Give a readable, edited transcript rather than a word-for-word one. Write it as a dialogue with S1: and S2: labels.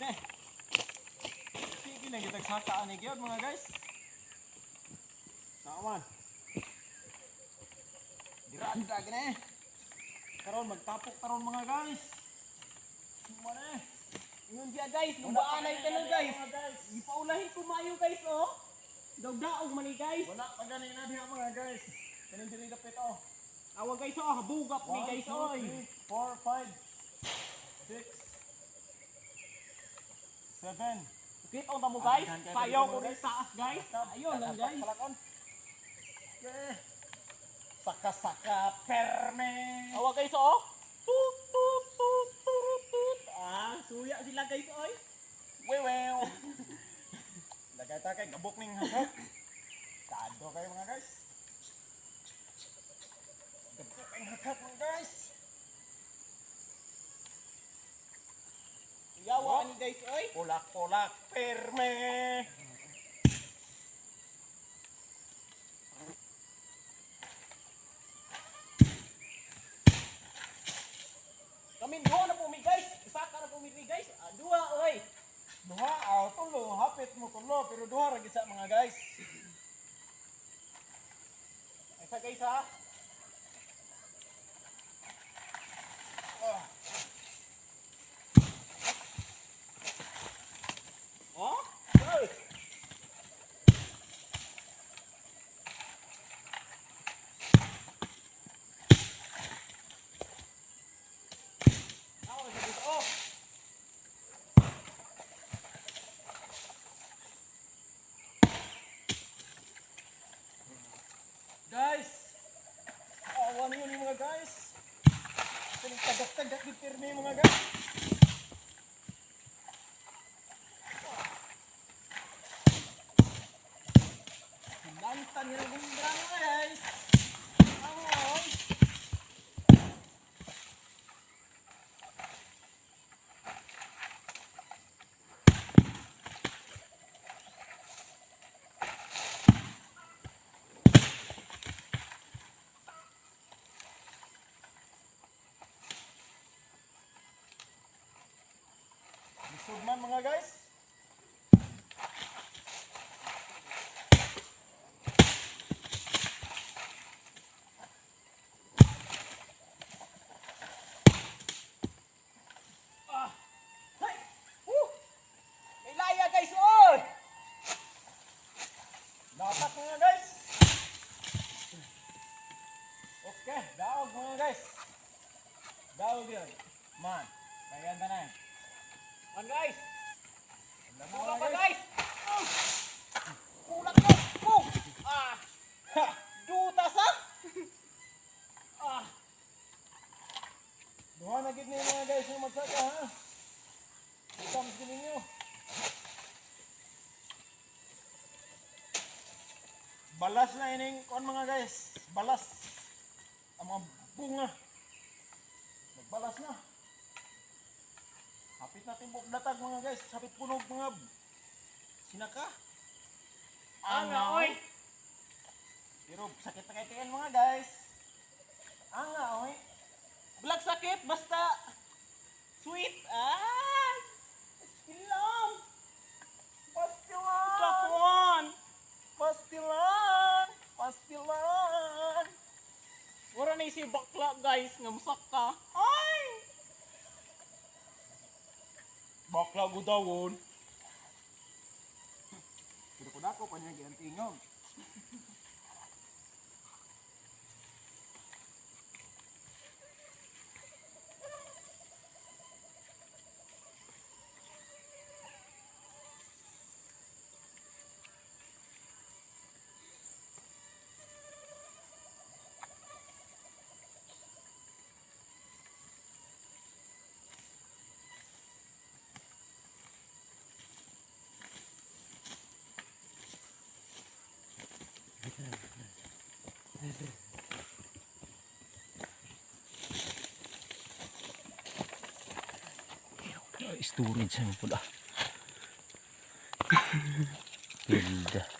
S1: Gid eh. Sige lang kitag saka ani gyud, mga guys. Saman. Dira dira gini. Karon magtapok karon, mga guys. Muna eh.
S2: Yun siya, guys, lubaan na ito, guys.
S1: Mga guys.
S2: Gipaulahin ko maayo, guys, oh. Daog-daog man ni, guys.
S1: Wala pa gani na diha, mga guys. Kaning diri dapit oh.
S2: Awa, guys, oh, habugap ni, guys, oy.
S1: 2, 3, 4, 5, 6, 7.
S2: Kita mo, guys.
S1: Daghan kayo
S2: Sayaw
S1: dito,
S2: ko
S1: mga
S2: rin
S1: guys.
S2: taas, guys. Ayun lang, guys.
S1: Palakon. Okay. Saka-saka perme.
S2: Awa, guys, oh. Tut tut tut tut tut. Ah, suya sila, guys, oy.
S1: Wewew. Lagay ta kay gabok ning hakak. Tado kayo, mga guys. Gabok ang hakak, mga guys.
S2: Yawa ni, guys, oy.
S1: Pulak-pulak perme.
S2: Kami duha na po mi, guys. Isa ka na po mi, guys. Ah, duha, oy.
S1: Duha aw tulo, hapit mo tulo pero duha ra gisa, mga guys.
S2: Isa, guys, ha.
S1: Oh.
S2: Oh?
S1: Ay.
S2: Awa, guys, oh.
S1: Guys. Awa niyo ni, mga guys. Kaning tagak-tagak di pirmi, mga guys. Lantan nila gundra, mga guys. Amoy. Lisod man, mga guys.
S2: Ah. Hey! Woo! May laya, guys, oy.
S1: Dapat, mga guys. Okay, daog, mga guys. Daog yun. Man, kaya na na.
S2: Man, guys.
S1: Alam mo,
S2: Kulang
S1: mga
S2: pa,
S1: guys.
S2: guys. Oh. Kulang na. Oh. Ah.
S1: Ha!
S2: Dutas ah. Ah.
S1: Duha na gid ni, mga guys, yung magsaka ha. Utang gid ninyo. Balas na ining kuan, mga guys. Balas. Ang mga bunga. Nagbalas na. Hapit na timbok datag, mga guys. Hapit punog mga sinaka.
S2: Anga, oy.
S1: Pero sakit na kay tiyan, mga guys. Anga, oy.
S2: Black sakit basta sweet. Ah. Ilang.
S1: Pastilan!
S2: Dakwan.
S1: Pastilan! Pastilan!
S2: Mura na si bakla, guys, nga musak ka. Ay!
S1: Bakla gudawon. Pero kung ako pa niya giantingog. Storage sa po ah. Pilda.